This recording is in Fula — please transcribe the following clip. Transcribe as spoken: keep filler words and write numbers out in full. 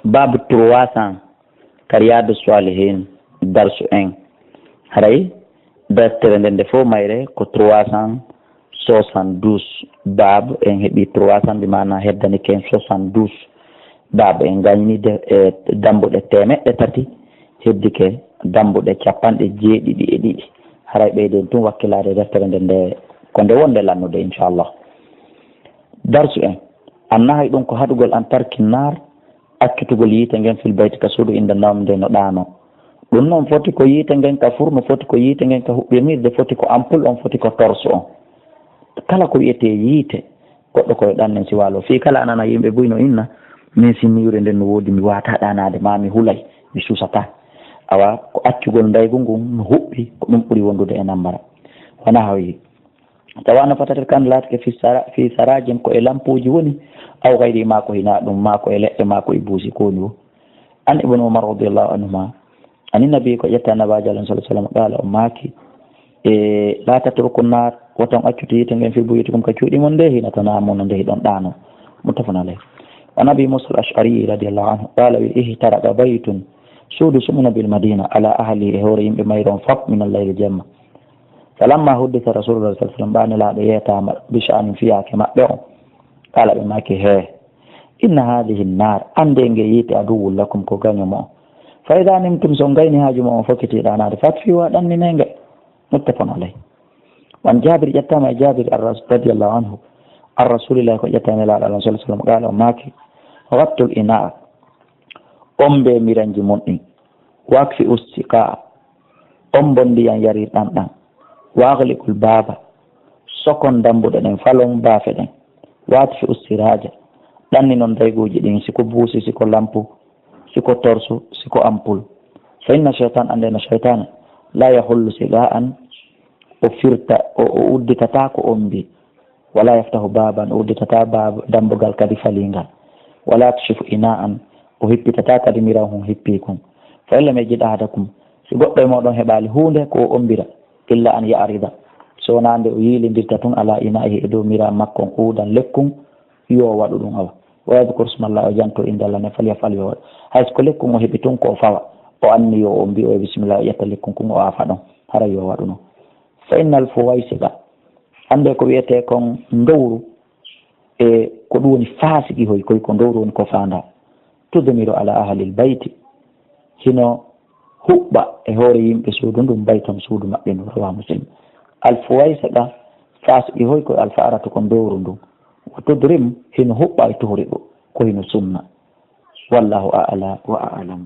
Baabu trois cents, ka Riyadu Salihin, darsu un. Haray, dartere nden nde fof mayre ko trois cent soixante-douze baab, en heɓi trois cents, bi maana heddani ken soixante-douze baab, en gañni de, e dambuɗe teemeɗɗe tati, heddike dambuɗe capanɗe jeeɗiɗi e ɗiɗi. Haray ɓeyden tun wakkilaade deftere nden nde ko nde wonde lannude, inchallah. Darsu en, annahay ɗum ko haɗugol an tarki naar, accutugol yiite ngen fil bayti ka suudu inda nawm nde no ɗaano. Ɗum noon foti ko yiite ngen ka furno, foti ko yiite ngen ka huɓɓirnirde, foti ko ampoule on, foti ko torche on. Kala ko wiyetee yiite, goɗɗo koye ɗannen si waalo. Fii kala a nana yimɓe buy no inna, min si niwre nden no woodi, mi waata ɗaanaade, maa mi hulay, mi suusataa. Awa, ko accugol ndaygu ngun no huɓɓi, ko ɗum ɓuri wondude e nambara. Wona hawi. Tawa no fatatir kan laatike fi sara-, fi sarajin, ko e lampuuji woni, aw gayri, maa ko hinaa ɗum, maa ko e leɗɗe, maa ko e buusi, ko woni wo. An Ibnu Umar radiyallahu anhuma, ani nabi, ko ƴetta nabaajo Allah sallallahu alaihi wasallam, qala, o maaki, e, "La tatruku naar, woton accutu yiite ngen fi buyutikum, ka cuuɗi mon nde, hina tanamuna, nde hiɗon ɗaano." Muttafaqun alayh. Wa an Abi Musa al-Ash'ari radiyallahu anhu, qala, wi, "Ihtaraka baytun, suudu sumuna bil Madina, ala ahli, e hoore yimɓe mayre on fop, min al-layli, jemma. Falamma huddisa Rasulullah sallallahu alaihi wasallam, ɓa Nelaaɗo yeetaama bi sha'nin, fiyaake maɓɓe on, qala, ɓe maaki, he, inna hadhihi naar, annde nge yiite, aduwwun lakum, ko gaño mo on. Fa idha nimtum, so on gayni haaju mo on, fokiti ɗaanaade, fatfi'u, ɗannine nge." Muttafaqun alayh. Wan Jabir, ƴettaama e Jabir ar-ras-, radiyallahu anhu, an Rasulillahi, ko ƴetta e Nelaaɗo Allah sallallahu alaihi wasallam, qala, o maaki, ghattul ina'a, ombe miranji mon ɗin, wakfi'u siqa'a, ombo ndiyan yarirɗan ɗan, wa aghliqul baba, sokon dambuɗe ɗen, falon baafe ɗen, watfi'u siraja, ɗanninon dayguuji ɗin, si ko buusi, si ko lampu, si ko torsu, si ko ampoule. Fa inna shaytan, annde no shaytaane, la yahullu siqa'an, o firta, o, o udditataa ko ombi, wala yaftahu baban, o udditataa bab-, dambugal kadi falingal, wala yakshifu ina'an, o hippitataa kadi miran hun hippi kun. Fa in lam yajid ahadakum, si goɗɗo e mooɗon heɓaali huunde ko o ombira, illa an ya'rida, so wonaa nde o yiilindirta tun, ala ina'ihi, e dow miran makko on, udan, lekkun, yo o waɗu ɗum, awa. Wa yadhkur ismallah, o janto innde Allah nden, falyaf'al, yo o waɗu. Hay so ko lekkun o heɓi tun ko o fawa, o anni yo o ombi, o wi'a bismillah, o ƴetta lekkun kun o afa ɗon, hara yo o waɗu non. Fa innal fuwaysiqa, annde ko wiyetee kon ndowru, e ko ɗum woni faasiqihoy, koy ko ndowru woni ko faandaa. Tudmiru ala ahlil bayti, hino huɓɓa e hoore yimɓe suudu ndun, bayton, suudu maɓɓe ndun, rawahu Muslim. Al fuwaysiqa, faasiqihoy, ko al fa'ratu, ko ndowru ndun. Wa tudrim, hino huɓɓa e tuhriqu, ko hino sunna. Wallahu a'la wa a'lam.